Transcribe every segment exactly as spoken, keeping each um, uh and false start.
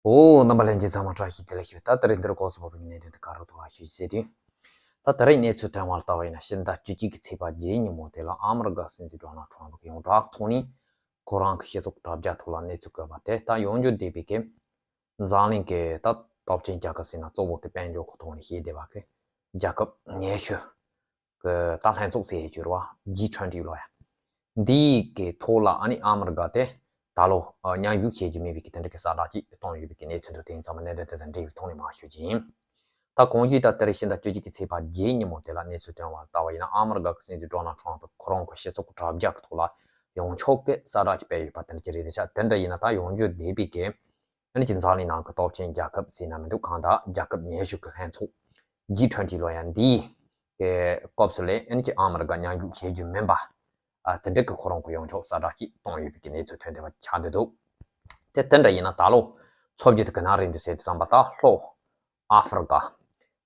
ཨོ། རྣམ་པ་ལྷན་རྒྱས་ཚང་མ་བཀྲ་ཤིས་བདེ་ལེགས་ཞུ། ད་ད་རེས་འདིར་གོ་སོ་བབ་ཀྱི་གནད་དོན་དེ་ག་རུ་ཐོག་ལ་ཞུ་ཟེར་དུས། ད་ད་རེས་གནས་ཚུལ་ཐོན་བ་ལ་ལྟ་བ་ཡིན་ན་ཕྱི་ཟླ་བཅུ་གཅིག་གི་ཚེས་པ་བརྒྱད་ཉིན་མོ་དེ་ལ་ཨ་མི་རི་ཀ་སྲིད་འཛིན་ཌོ་ནལ་ཊམ་ཕི་གིས་ཡོངས་གྲགས་ཐོག་ནས་ཁོ་རང་གི་སྤྱི་ཚོགས་དྲ་རྒྱ་ཐོག་ལ་གནས་ཚུལ་བཀོད་པ་དེ་ད་ཡོང་རྒྱུ་བསྡད་པའི་གི་འཛམ་གླིང་གི་ད་སྟོབས་ཆེན་རྒྱལ་ཁབ་ཟེར་ན་གཙོ་བོ་དེ་དཔལ་འབྱོར་གི་ཐོག་ནས་བཤད་བསྡད་པ་གི་རྒྱལ་ཁབ་ཉི་ཤུ་གི་ད་ལྷན་ཚོགས་ཟེར་ཡས་ཅིག་ཡོད་རེད་བ། ཇི་ཊུ་ཝེན་ཊི་ལབ་ཡ། འདི་གི་ཐོག་ལ་ཨ་ནི་ཨ་མི་རི་ཀ་དེ་ད་ལོ་ཨ་མཉམ་ཞུགས་བྱེད་རྒྱུ་མེད་པའི་གི་དེ་འདྲ་གི་གསལ་བསྒྲགས་ཅིག་བཏང་ཡོད་པའི་གི་གནས་ཚུལ་འདུག་དེ་ཡིན་ཙང་མ་གནད་དོན་དེ་དང་འབྲེལ་བའི་ཐོག་ནས་མར་ཞུ་རྒྱུ་ཡིན། ད་གོང་ཞུས་ལྟར་དེ་རིང་ཕྱི་ཟླ་བཅུ་གཅིག་གི་ཚེས་པ་བརྒྱད་ཉིན་མོ་དེ་ལ་གནས་ཚུལ་ཐོན་བ་ལ་ལྟ་བ་ཡིན་ན་ཨ་མི་རི་ཀ་གི་སྲིད་འཛིན་ཌོ་ནལ་ཊམ་ཕི་ཁོ་རང་གི་སྤྱི་ཚོགས་དྲ་རྒྱ་གི་ཐོག་ལ་ཡོངས་ཁྱབ་ཀྱི་གསལ་བསྒྲགས་ཅིག་སྤེལ་ཡོད་པ་དེ་འདྲ་ཅིག་རེད། དེ་ཆ་དེ་འདྲ་ཡིན་ན་ད་ཡོང་རྒྱུ་བསྡད་པའི་གི་ཨ་ནི་ཅིག་འཛམ་གླིང་ནང་གི་སྟོབས་ཆེན་རྒྱལ་ཁབ་ཟེར་ན་མི་འདུག་གང་ལྟར་རྒྱལ་ཁབ་ཉི་ཤུ་གི་ལྷན་ཚོགས་ཇི་ཊུ་ཝེན་ཊི་ལབ་ཡ་འདིའི་གི་སྐབས་སུ་ལས་ཨ་ནི་ཅིག་ཨ་མི་རི་ཀ་མཉམ་ཞུགས་བྱེད་རྒྱུ་མིན་པ། ཨ་དེ་འདྲ་གི་ཁོ་རང་གི་ཡོངས་ཁྱབ་གསལ་བསྒྲགས་ཅིག་བཏང་ཡོད་པའི་གི་གནས་ཚུལ་ཐོན་བསྡད་པ་ཆགས་བསྡད་འདུག་དེ་དེ་འདྲ་ཡིན་ན་ད་ལོ་འཚོ་བརྒྱུད་དེ་ག་ན་རེད་འདུག་ཟེར་དུས་ཙམ་པ་ད་ལྷོ་ཨ་ཧྥེ་རི་ཀ་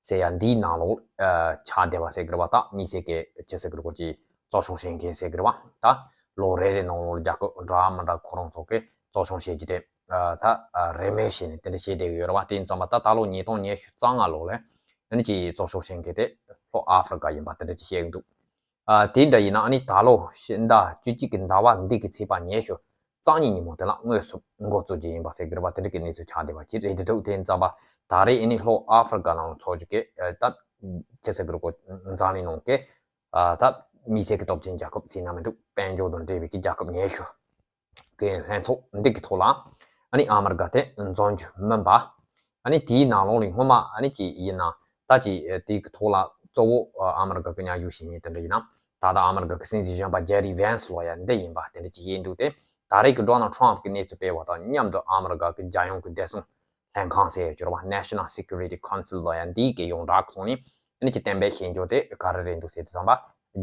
ཟེར་ཡ་འདིའི་ནང་ལོགས་ཨ་ཆགས་བསྡད་པ་ཟེར་གི་རེད་བ། ད་མི་སེར་གི་ཅི་ཟེར་གི་རེད་གོ་ཅི་གཙོ་སྐྱོང་བྱེད་མཁན་ཟེར་གི་རེད་བ། ད་ལོ་རེ་རེ་ནང་ལོགས་རྒྱལ་ཁབ་འདྲ་མི་འདྲ་ཁོ་རང་ཚོ་གི་གཙོ་སྐྱོང་བྱེད་རྒྱུ་དེ་ཨ་ད་ཨ་རེས་མོས་བྱས་ནས་དེ་འདྲ་བྱས་བསྡད་ཀྱི་ཡོད་རེད་བ། དེ་ཡིན་ཙང་མ་ད་ད་ལོ་ཉིས་སྟོང་ཉི་ཤུ་རྩ་ལྔ་ལོ་ལ་ཨ་ནི་ཅི་གཙོ་སྐྱོང་བྱེད་མཁན་དེ་ལྷོ་ཨ་ཧྥེ་རི་ཀ་ཡིན་པ་དེ་འདྲ་ཅིག་བཤད་ཀྱི་འདུག་ཨ་དེ་འདྲ་ཡིན་ན་ཨ་ནི་ད་ལོ་ཕྱི་ཟླ་བཅུ་གཅིག་གི་ཟླ་བ་འདི་གི་ཚེས་པ་ཉི་ཤུ་རྩ་གཉིས་ཉིན་མོ་དེ་ལ་དངོས་སུ་འགོ་བཙུགས་ཀྱི་ཡིན་པ་ཟེར་གི་རེད་བ། དེ་འདྲ་གི་གནས་ཚུལ་ཆགས་བསྡད་པ་ཅིག་རེད་འདུག་དེ་ཡིན་ཙང་པ་ད་རེས་ཨ་ནི་ལྷོ་ཨ་ཧྥེ་རི་ཀ་ནང་ཚོགས་རྒྱུ་གི་ཨ་ད་ཅི་ཟེར་གི་རེད་གོ་འཛམ་གླིང་ནང་གི་ཨ་ད་མི་སེར་གི་སྟོབས་ཆེན་རྒྱལ་ཁབ་ཟེར་ན་མི་འདུག་དཔལ་འབྱོར་དང་འབྲེལ་བའི་གི་རྒྱལ་ཁབ་ཉི་ཤུ་གི་ལྷན་ཚོགས་འདི་གི་ཐོག་ལ་ཨ་ནི་ཨ་མི་རི་ཀ་དེ་འཛོམས་རྒྱུ་མིན་པ། ཨ་ནི་དེའི་ནང་ལོགས་ལ་སྔོན་མ་ཨ་ནི་ཅིག་ཡིན་ན་ད་ཅིག་དེའི་གི་ཐོག་ལ་གཙོ་བོ་ཨ་མི་རི་ཀ་གི་མཉམ་ཞུགས་བྱེད་མཁན་དེ་འདྲ་ཡིན་ན་ད་ལྟ་ཨ་མི་རི་ཀ་གི་སྲིད་འཛིན་གཞོན་པ་ཇེ་ཌི་ཝན་སི་ལབ་ཡ་འདི་ཡིན་པ་དེ་འདྲ་ཅིག་བཤད་འདུག་དེ་ད་རེས་གི་ཌོ་ནལ་ཊམ་ཕི་གི་གནས་ཚུལ་སྤེལ་བ་དང་མཉམ་དུ་ཨ་མི་རི་ཀ་གི་རྒྱལ་ཡོངས་གི་བདེ་སྲུང་ལྷན་ཁང་ཟེར་ཡ་ཅིག་ཡོད་རེད་བ། National Security Council ལབ་ཡ་འདིའི་གི་ཡོངས་གྲགས་ཐོག་ནས་ཨ་ནི་ཅིག་གཏན་འབེབས་བྱེད་རྒྱུ་དེ་ག་རེ་རེད་འདུག་ཟེར་དུས་ཙམ་པ་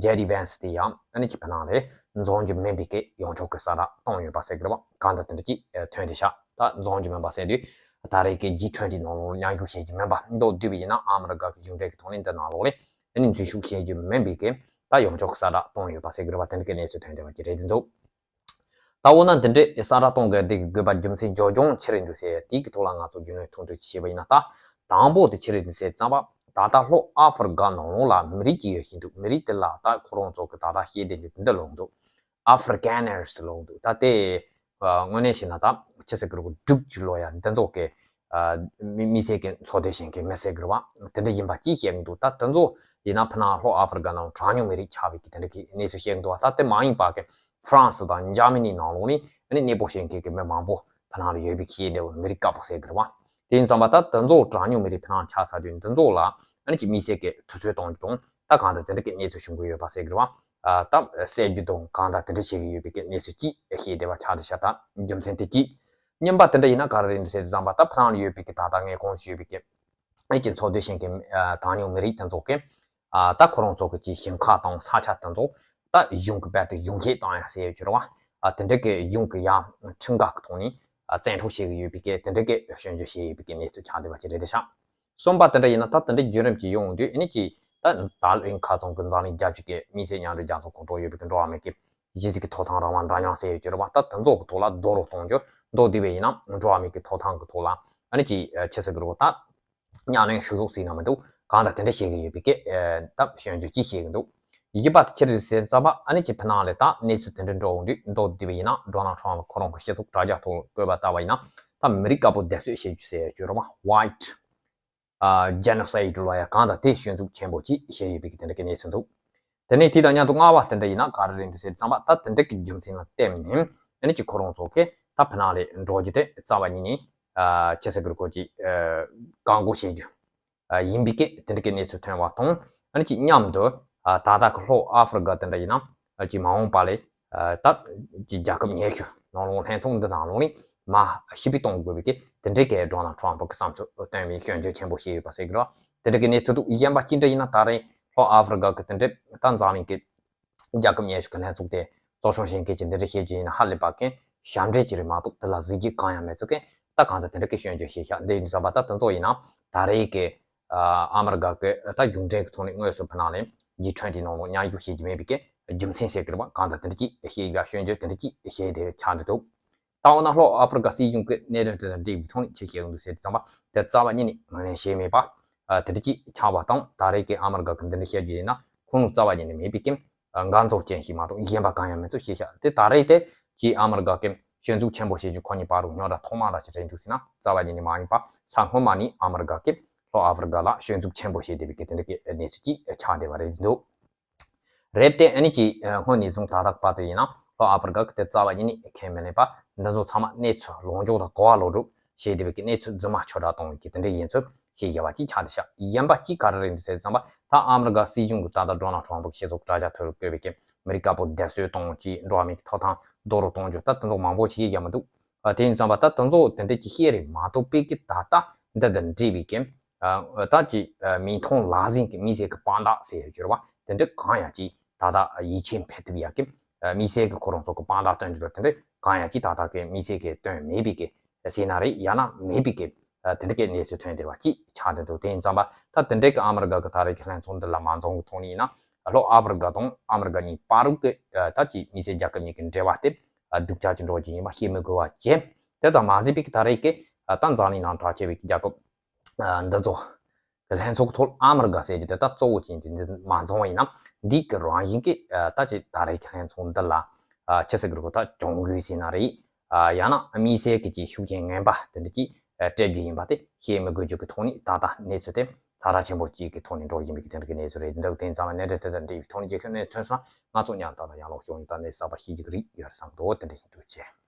ཇེ་ཌི་ཝན་སི་དེ་ཡང་ཨ་ནི་ཅིག་ཕ་ནང་ལ་འཛོམས་རྒྱུ་མིན་པའི་གི་ཡོངས་ཁྱབ་གི་གསལ་བསྒྲགས་བཏང་ཡོད་པ་ཟེར་གི་རེད་བ། གང་ལྟར་དེ་འདྲ་ཅིག་ཐོན་བསྡད་ཤག་ད་འཛོམས་རྒྱུ་མིན་པ་ཟེར་དུས་ད་རེས་ཀྱི་ཇི་ཊུ་ཝེན་ཊི་ནང་ལོགས་མཉམ་ཞུགས་བྱེད་རྒྱུ་མིན་པ་མདོར་བསྡུས་པ་ཡིན་ན་ཨ་མི་རི་ཀ་གི་གཞུང་འབྲེལ་གྱི་ཐོག་ནས་འདི་ནང་ལོགས་ལ་ཨ་ནི་འཛུལ་ཞུགས་བྱེད་རྒྱུ་མིན་པའི་གི་ད་ཡོངས་ཁྱབ་གི་གསལ་བསྒྲགས་བཏང་ཡོད་པ་ཟེར་གི་རེད་བ། དེ་འདྲ་གི་གནས་ཚུལ་ཐོན་བསྡད་པ་ཅིག་རེད་འདུག་ད་འོ་ན་འདི་འདྲའི་གསལ་བསྒྲགས་གཏོང་དགོས་དེ་གི་དགོས་པ་རྒྱུ་མཚན་རྒྱབ་ལྗོངས་ཅི་རེད་འདུག་ཟེར་དེའི་གི་ཐོག་ལ་ང་ཚོ་རྒྱུས་ལོན་ཐུང་ཐུང་བྱས་པ་ཡིན་ན། ད་དང་པོ་དེ་ཅི་རེད་འདུག་ཟེར་ཙམ་པ་ད་ལྟ་ལྷོ་ཨ་ཧྥེ་རི་ཀ་ནང་ལོགས་ལ་མི་རིགས་ཅིག་ཡོད་བཞིན་འདུག་མི་རིགས་དེ་ལ་ད་ཁོ་རང་ཚོ་གི་ད་ལྟ་བཤད་བསྡད་རྒྱུ་འདི་ལོང་འདུག Afrikaners ལབ་འདུག་ད་དེ་ཨ་དངོས་གནས་བཤད་ན་ད་ཆི་ཟེར་གི་རེད་གོ་འབྲུག་ཅིག་ལབ་ཡ་འདི་ཚོ་གི་ཨ་མི་མི་སེར་གི་འཚོ་སྡོད་བྱེད་མཁན་མི་ཟེར་གི་རེད་བ། དེ་འདྲ་ཡིན་པ་ཅིག་བཤད་གི་འདུག་ད་དེ་ཚོ་ཡིན་ན་ཕ་ནང་ལྷོ་ཨ་ཧྥེ་རི་ཀ་ནང་གྲངས་ཉུང་མི་རིགས་ཆགས་པའི་གི་དེ་འདྲ་གི་གནས་ཚུལ་བཤད་གི་འདུག་ད་དེ་མ་ཡིན་པ་གི་ཧྥ་རན་སི་དང་འཇར་མ་ནི་ནང་ལོགས་ནི་ཨ་ནི་གནས་སྤོ་བྱེད་མཁན་གི་མི་མང་པོ་ཕ་ནང་ལ་ཡོད་པའི་གི་འདྲ་བོ་མི་རིགས་དཀར་པོ་ཟེར་གི་རེད་བ། དེ་ཡིན་ཙང་པ་ད་དེ་ཚོ་གྲངས་ཉུང་མི་རིགས་ཕ་ནང་ཆགས་ཚར་དུས་འདི་ཚོ་ལ་ཨ་ནི་ཅིག་མི་སེར་གི་དུས་ཚོད་གཏོང་རྒྱུ་དང་ད་གང་ལྟར་དེ་འདྲ་གི་གནས་ཚུལ་བྱུང་གི་ཡོད་པ་ཟེར་གི་རེད་བ། ཨ་ད་བསད་རྒྱུ་དང་གང་ལྟར་དེ་འདྲ་བྱེད་ཀྱི་ཡོད་པའི་གི་གནས་ཚུལ་གཅིག་ཤེས་བདེ་བ་ཆགས་བསྡད་ཤག་ད་རྒྱུ་མཚན་དེ་གཅིག་གཉིས་པ་དེ་འདྲ་ཡིན་ན་ག་རེ་རེད་འདུག་ཟེར་དུས་ཙམ་པ་ད་ཕ་ནང་ལ་ཡོད་པའི་གི་ད་ལྟ་ངས་གོང་ཞུས་པའི་གི་ཨ་ནི་ཅིག་འཚོ་སྡོད་བྱེད་མཁན་ཨ་གྲངས་ཉུང་མི་རིགས་དེ་ཚོ་གི་ཨ་ད་ཁོ་རང་ཚོ་གི་ཅིག་ཞིང་ཁ་དང་ས་ཆ་དེ་ཚོ་ད་གཞུང་གི་རྦད་དེ་གཞུང་བཞེས་བཏང་ཡ་ཟེར་ཡོད་ཀྱི་རེད་བ། ཨ་དེ་འདྲ་གི་གཞུང་གི་ཡ་ཁྲིམས་འགལ་གི་ཐོག་ནས་ཨ་བཙན་འཕྲོག་བྱེད་ཀྱི་ཡོད་པའི་གི་དེ་འདྲ་གི་སྐྱོན་བརྗོད་བྱེད་ཡོད་པའི་གི་གནས་ཚུལ་ཆགས་བསྡད་པ་ཅིག་རེད་དེ་ཤག་གསུམ་པ་དེ་འདྲ་ཡིན་ན་ད་དེ་འདྲའི་བརྒྱུད་རིམ་ཅིག་ཡོང་དུས་ཨ་ནི་ཅིག་ད་ད་རིང་ཁ་ཚང་གི་འཛམ་གླིང་རྒྱལ་སྤྱི་གི་མི་སེར་མཉམ་འབྲེལ་རྒྱལ་ཚོགས་གོང་འོག་ཡོད་པའི་གི་འགྲོ་བ་མི་གི་གཞི་རྩའི་གི་ཐོབ་ཐང་རང་དབང་འདྲ་མཉམ་ཟེར་ཡོད་ཀྱི་རེད་བ། ད་དེ་ཚོ་གི་ཐོག་ལ་རྡོག་རོལ་གཏོང་རྒྱུ་མདོར་བསྡུས་པ་ཡིན་ན་འགྲོ་བ་མི་གི་ཐོབ་ཐང་གི་ཐོག་ལ་ཨ་ནི་ཅིག་ཆི་ཟེར་གི་རེད་ད་གཉའ་གནོན་ཤུགས་ཆེ་ཟེར་ན་མི་འདུག་གང་ལྟར་དེ་འདྲ་བྱེད་ཀྱི་ཡོད་པའི་གི་ད་སྐྱོན་བརྗོད་ཅིག་བྱེད་ཀྱི་འདུག་བཞི་པ་དེ་ཅི་རེད་ཟེར་ཙམ་པ་ཨ་ནི་ཅིག་ཕ་ནང་ལ་ད་གནས་ཚུལ་དེ་འདྲ་འགྲོ་འོང་དུས་མདོར་བསྡུས་པ་ཡིན་ན་ཌོ་ནལ་ཊམ་ཁོ་རང་གི་སྤྱི་ཚོགས་དྲ་རྒྱ་ཐོག་བཀོད་པ་ལྟ་བ་ཡིན་ན་ད་མི་རིགས་དཀར་པོ་སྡེབ་གསོད་བྱེད་རྒྱུ་ཟེར་ཡ་ཅིག་ཡོད་རེད་བ། White ཨ་genocide ལབ་ཡ་གང་ལྟར་དེ་སྐྱོན་འཛུགས་ཆེན་པོ་ཅིག་བྱས་ཡོད་པའི་གི་དེ་འདྲ་གི་གནས་ཚུལ་འདུག་དེ་ནས་དེ་དང་མཉམ་དུ་ལྔ་པ་དེ་འདྲ་ཡིན་ན་ག་རེ་རེད་འདུག་ཟེར་ཙམ་པ་ད་དེ་འདྲ་གི་རྒྱུ་མཚན་ལ་བརྟེན་ནས་ཨ་ནི་ཅིག་ཁོ་རང་ཚོ་གི་ད་ཕ་ནང་ལ་འགྲོ་རྒྱུ་དེ་རྩ་བ་ཉིད་ནས་ཨ་ཆི་ཟེར་གི་རེད་གོ་ཅིག་ཨ་བཀག་འགོག་བྱེད་རྒྱུ་ཨ་ཡིན་པའི་གི་དེ་འདྲ་གི་གནས་ཚུལ་ཐོན་པ་དང་ཨ་ནི་ཅིག་མཉམ་དུ་ཨ་ད་ལྟ་གི་ལྷོ་ཨ་ཧྥེ་རི་ཀ་དེ་འདྲ་ཡིན་ན་ཨ་ཅིག་མ་འོངས་པ་ལ་ཨ་ད་ཅིག་རྒྱལ་ཁབ་ཉི་ཤུ་ནང་ལོགས་ལྷན་ཚོགས་འདི་ནང་ལོགས་ནས་མར་ཕྱིར་འབུད་གཏོང་དགོས་པའི་གི་དེ་འདྲའི་གི་ཌོ་ནལ་ཊམ་གི་བསམ་ཚུལ་བཏོན་པའི་སྐྱོན་བརྗོད་ཆེན་པོ་བྱས་ཡོད་པ་ཟེར་གི་རེད། དེ་འདྲ་གི་གནས་ཚུལ་འདུག་གཞན་པ་གཅིག་འདྲ་ཡིན་ན་ད་རེས་ལྷོ་ཨ་ཧྥེ་རི་ཀ་གི་དེ་འདྲའི་ད་འཛམ་གླིང་གི་རྒྱལ་ཁབ་ཉི་ཤུ་གི་ལྷན་ཚོགས་དེ་གཙོ་སྐྱོང་བྱེད་མཁན་གྱི་འདི་འདྲ་བྱེད་རྒྱུ་ཡིན་ན་ཧ་ལས་པ་གི་ཞབས་འདྲེན་གྱི་རེད་མ་གཏོགས་དེ་ལ་གཟི་བརྗིད་གང་ཡང་མེད་ཚུལ་གི་ད་གང་ལྟར་དེ་འདྲ་གི་སྐྱོན་བརྗོད་བྱས་ཤག་འདི་ཡིན་དུས་ཙམ་པ་ད་དེ་ཚོ་ཡིན་ན་ད་རེས་གི་ཨ་མི་རི་ཀ་གི་ད་གཞུང་འབྲེལ་གི་ཐོག་ནས་དངོས་སུ་ཕ་ནང་ལ་ཇི་ཊུ་ཝེན་ཊི་ནང་ལོགས་མཉམ་ཞུགས་བྱེད་རྒྱུ་མེད་པའི་གི་རྒྱུ་མཚན་ཟེར་གི་རེད་པ། གང་ལྟར་དེ་འདྲ་ཅིག་བཤད་ཡ་སྐྱོན་བརྗོད་དེ་འདྲ་ཅིག་བྱས་ཏེ་ཆགས་འདུག་ད་འོ་ན་ལྷོ་ཨ་ཧྥེ་རི་ཀ་སྲིད་གཞུང་གི་གནད་དོན་དེ་དང་འབྲེལ་བའི་ཐོག་ནས་ཆེད་བཤད་ཡོང་འདུག་ཟེར་དུས་ཙམ་པ་དེ་རྩ་བ་ཉིད་ནས་ངོས་ལེན་བྱས་མེད་པ། ཨ་དེ་འདྲ་ཅིག་ཆགས་པ་དང་ད་རེས་ཀྱི་ཨ་མི་རི་ཀ་གི་འདི་འདྲ་བཤད་རྒྱུ་ཡིན་ན་ཁོང་རྩ་བ་ཉིད་ནས་མེད་པའི་རྐྱེན། ཨ་འགལ་འཛོམས་ཅན་ཞིག་མ་གཏོགས་གཞན་པ་གང་ཡང་མེད་ཚུལ་ཞིག་བཤད་དེ། ད་རེས་དེ་ཀྱི་ཨ་མི་རི་ཀ་གི་ཞི་འཛུགས་ཆེན་པོ་བྱེད་རྒྱུ་ཁོ་གཉིས་བར་དུ་རྙོག་དྲ་ཐོག་མ་ར་ཞིག་རེད་འདུག་ཟེར་ན་རྩ་བ་ཉིད་ནས་མ་ཡིན་པ། ས་སྔོན་མ་ནས་ཨ་མི་རི་ཀ་གིས་ལྷོ་ཨ་ཧྥེ་རི་ཀ་ལ་ཞི་འཛུགས་ཆེན་པོ་བྱས་བསྡད་པའི་གི་དེ་འདྲ་གི་གནས་ཚུལ་ཅིག་ཆགས་བསྡད་པ་རེད་འདུག་རེད་དེ། ཨ་ནི་ཀྱི་སྔོན་ནས་བཟུང་ད་ལྟ་བར་དུ་ཡིན་ན་ལྷོ་ཨ་ཧྥེ་རི་ཀ་གི་དེ་རྩ་བ་ཉིད་ནས་ཁས་མི་ལེན་པ། འདི་ཚོ་ཚང་མ་གནས་ཚུལ་ལོག་འཇོག་དང་གོ་བ་ལོག་སྒྲུབ་བྱས་བསྡད་པའི་གི་གནས་ཚུལ་རྫུན་མ་ཆོ་འདྲ་གཏོང་བའི་གི་དེ་འདྲའི་ཡིན་ཚུལ་ཞིག་བཤད་པ་ཅིག་ཆགས་བསྡད་ཤག་ཡིན་པ་ཅིག་ག་རེ་རེད་འདུག་ཟེར་ཙམ་པ། ད་ཨ་མི་རི་ཀ་སྲིད་གཞུང་གི་ད་ལྟ་ཌོ་ནལ་ཊམ་པ་གི་སྤྱི་ཚོགས་དྲ་རྒྱ་ཐོག་ལ་བཀོད་པའི་གི་མི་རིགས་དཀར་པོ་སྡེབ་གསོད་གཏོང་གི་འགྲོ་བ་མིའི་གི་ཐོབ་ཐང་རྡོག་རོལ་གཏོང་རྒྱུ་ད་དེ་ཚོ་མང་པོ་ཞིག་ཡིན་ཡ་མི་འདུག་ཨ་དེ་ཡིན་ཙམ་པ་ད་དེ་ཚོ་དེ་འདྲ་ཅིག་བཤད་རེད་མ་གཏོགས་པའི་གི་ད་ལྟ་འདི་དང་འབྲེལ་བའི་གི་ཨ་ད་ཅིག་ཨ་མིག་མཐོང་ལག་ཟིན་གི་དམིགས་བསལ་གི་དཔང་རྟགས་ཟེར་ཡ་གྱུར་པ་དེ་འདྲ་གང་ཡང་ཅིག་ད་ལྟ་ཡིད་ཆེས་འཕེར་ཐུབ་ཡ་གི་ཨ་དམིགས་བསལ་གི་ཁོ་རང་ཚོ་གི་དཔང་རྟགས་སྟོན་རྒྱུ་དེ་འདྲ་གང་ཡང་ཅིག་ད་ལྟ་གི་དམིགས་བསལ་གི་སྟོན་མེད་པའི་གི་ཟེར་ན་རེད། ཡང་ན་མེད་པའི་གི་ཨ་དེ་འདྲ་གི་གནས་ཚུལ་ཐོན་བསྡད་པ་ཅིག་ཆགས་བསྡད་འདུག་དེ་ཡིན་ཙམ་པ་ད་དེ་འདྲ་གི་ཨ་མི་རི་ཀ་གི་ད་རེས་ཀྱི་ལྷན་ཚོགས་འདི་ལ་མ་འཛོམས་གི་ཐོག་ནས་ཡིན་ན་ལྷོ་ཨ་ཧྥེ་རི་ཀ་དང་ཨ་མི་རི་ཀ་གཉིས་བར་གི་ཨ་ད་ཅིག་དམིགས་བསལ་རྒྱལ་ཁབ་གཉིས་ཀྱི་འབྲེལ་བ་དེ་ཨ་སྡུག་ཅག་ཅིག་འགྲོ་རྒྱུ་ཡིན་པ་བཤད་མི་དགོས་པ་བྱས། དེ་ཙམ་མ་ཟད་པའི་གི་ད་རེས་ཀྱི་ཨ་ད་འཛམ་གླིང་ནང་གྲགས་ཆེ་བའི་གི་རྒྱལ་ཁབ་ཨ་འདི་ཚོ་གི་ལྷན་ཚོགས་ཐོག་ཨ་མི་རི་ཀ་ཟེར་རྒྱུ་དེ་ད་གཙོ་བོ་ཅན་དེ་འདི་མ་འཛོམས་པ་ཡིན་ན་འདི་གི་རང་བཞིན་གི་ཨ་ད་ཅིག་ད་རེས་ཀྱི་ལྷན་ཚོགས་འདི་ལ་ཨ་ཆི་ཟེར་གི་རེད་གོ་ད་གྱོང་གུན་ཟེར་ན་རེད། ཨ་ཡང་ན་དམིགས་བསལ་གྱི་ཅིག་ཤུགས་རྐྱེན་ངན་པ་དེ་འདྲ་ཅིག་ཨ་སྤྲད་རྒྱུ་ཡིན་པ་དེ་བཤད་མི་དགོས་རྒྱུ་གི་ཐོག་ནས་ད་ལྟ་གནས་ཚུལ་དེ་ཛ་དྲག་ཆེན་པོ་ཅིག་གི་ཐོག་ནས་འགྲོ་བཞིན་པའི་གི་དེ་འདྲ་གི་གནས་ཚུལ་རེད། འདི་འདྲ་དེ་ཡིན་ཙང་གནད་འགག་དེ་དང་འབྲེལ་བའི་ཐོག་ནས་རྒྱལ་ཁབ་གནས་ཚུལ་སོང་ང་ཚོ་མཉམ་དུ་ཡང་ལོག་ཤོག་ཡིན་ད་གནས་གསར་པ་ཤེས་རྒྱུ་གི་རིགས་ཡོད་རེད་བསམ་འདུག་དེ་འདྲ་ཞིག་འདུག་ཅེས།